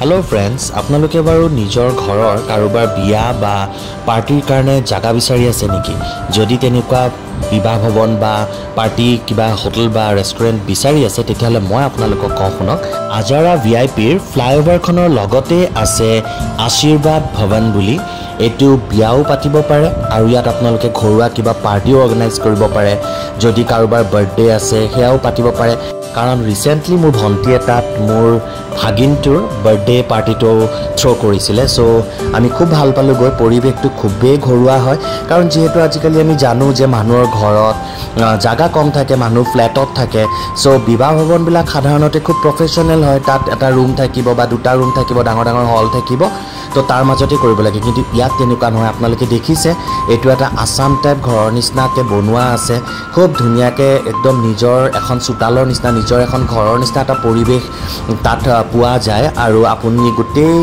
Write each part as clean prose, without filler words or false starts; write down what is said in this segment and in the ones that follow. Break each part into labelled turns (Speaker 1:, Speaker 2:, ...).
Speaker 1: Hello' friends, আপোনালোকে বাৰু নিজৰ ঘৰৰ কাৰোবাৰ বিয়া বা পাৰ্টিৰ কাৰণে জাগা বিচাৰি আছে নেকি? যদি তেনেকুৱা বিবাহ ভৱন বা পাৰ্টি কিবা হোটেল বা ৰেষ্টুৰেণ্ট বিচাৰি আছে, তেতিয়াহ'লে মই আপোনালোকক কওঁ শুনক, আজাৰা ভিআইপিৰ ফ্লাইঅভাৰখনৰ লগতে আছে আশীৰ্বাদ ভৱন বুলি। এইটো বিয়াও পাতিব পাৰে আৰু ইয়াত আপোনালোকে ঘৰুৱা কিবা পাৰ্টিও অৰ্গেনাইজ কৰিব পাৰে। যদি কাৰোবাৰ বাৰ্থডে আছে, সেয়াও পাতিব পাৰে। কাৰণ ৰিচেণ্টলি মোৰ ভণ্টীয়ে তাত মোৰ ভাগিনটোৰ বাৰ্থডে পাৰ্টিটো থ্ৰ' কৰিছিলে। চ' আমি খুব ভাল পালোঁ গৈ। পৰিৱেশটো খুবেই ঘৰুৱা হয়, কাৰণ যিহেতু আজিকালি আমি জানো যে মানুহৰ ঘৰত জাগা কম থাকে, মানুহ ফ্লেটত থাকে। চ' বিবাহ ভৱনবিলাক সাধাৰণতে খুব প্ৰফেশ্যনেল হয়। তাত এটা ৰুম থাকিব বা দুটা ৰুম থাকিব, ডাঙৰ ডাঙৰ হল থাকিব, তো তাৰ মাজতে কৰিব লাগে। কিন্তু ইয়াত তেনেকুৱা নহয়। আপোনালোকে দেখিছে, এইটো এটা আছাম টাইপ ঘৰৰ নিচিনাকৈ বনোৱা আছে, খুব ধুনীয়াকৈ, একদম নিজৰ এখন চোতালৰ নিচিনা, নিজৰ এখন ঘৰৰ নিচিনা এটা পৰিৱেশ তাত পোৱা যায়। আৰু আপুনি গোটেই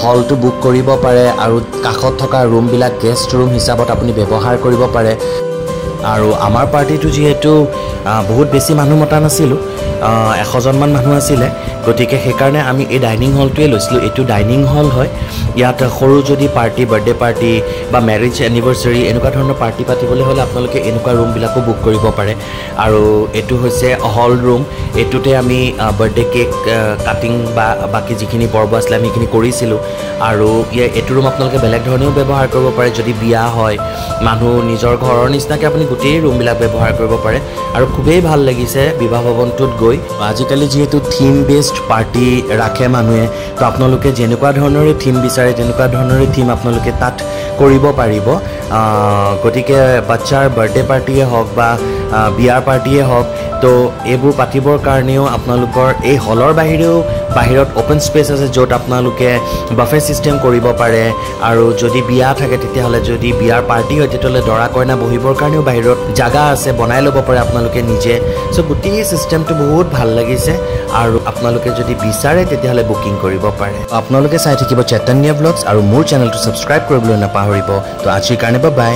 Speaker 1: হলটো বুক কৰিব পাৰে আৰু কাষত থকা ৰুমবিলাক গেষ্ট ৰুম হিচাপত আপুনি ব্যৱহাৰ কৰিব পাৰে। আৰু আমাৰ পাৰ্টিটো যিহেতু বহুত বেছি মানুহ মতা নাছিলোঁ, 100জনমান মানুহ আছিলে, গতিকে সেইকাৰণে আমি এই ডাইনিং হলটোৱে লৈছিলোঁ। এইটো ডাইনিং হল হয়। ইয়াত সৰু যদি পাৰ্টি, বাৰ্থডে পাৰ্টি বা মেৰিজ এনিভাৰ্চাৰী এনেকুৱা ধৰণৰ পাৰ্টি পাতিবলৈ হ'লে আপোনালোকে এনেকুৱা ৰুমবিলাকো বুক কৰিব পাৰে। আৰু এইটো হৈছে হল ৰুম। এইটোতে আমি বাৰ্থডে কেক কাটিং বা বাকী যিখিনি পৰ্ব আছিলে, আমি সেইখিনি কৰিছিলোঁ। আৰু এইটো ৰুম আপোনালোকে বেলেগ ধৰণেও ব্যৱহাৰ কৰিব পাৰে। যদি বিয়া হয়, মানুহ নিজৰ ঘৰৰ নিচিনাকৈ আপুনি গোটেই ৰুমবিলাক ব্যৱহাৰ কৰিব পাৰে। আৰু খুবেই ভাল লাগিছে বিবাহ ভৱনটোত গৈ। আজিকালি যিহেতু থিম বেছড পাৰ্টি ৰাখে মানুহে, তো আপোনালোকে যেনেকুৱা ধৰণৰে থিম বিচাৰে, তেনেকুৱা ধৰণৰে থিম আপোনালোকে তাত কৰিব পাৰিব। গতিকে বাচ্ছাৰ বাৰ্থডে পাৰ্টিয়ে হওক বা বিয়াৰ পাৰ্টিয়ে হওক, তো এইবোৰ পাতিবৰ কাৰণেও আপোনালোকৰ এই হলৰ বাহিৰেও বাহিৰত অ'পেন স্পেচ আছে, য'ত আপোনালোকে বাফে ছিষ্টেম কৰিব পাৰে। আৰু যদি বিয়া থাকে তেতিয়াহ'লে, যদি বিয়াৰ পাৰ্টি হয় তেতিয়াহ'লে দৰা কইনা বহিবৰ কাৰণেও বাহিৰত জাগা আছে, বনাই ল'ব পাৰে আপোনালোকে নিজে। চ' গোটেই ছিষ্টেমটো বহুত ভাল লাগিছে আৰু আপোনালোকে যদি বিচাৰে তেতিয়াহ'লে বুকিং কৰিব পাৰে। আপোনালোকে চাই থাকিব চৈতন্য ব্লগছ আৰু মোৰ চেনেলটো ছাবস্ক্ৰাইব কৰিবলৈ নাপাহৰিব। তো আজিৰ কাৰণে বাই।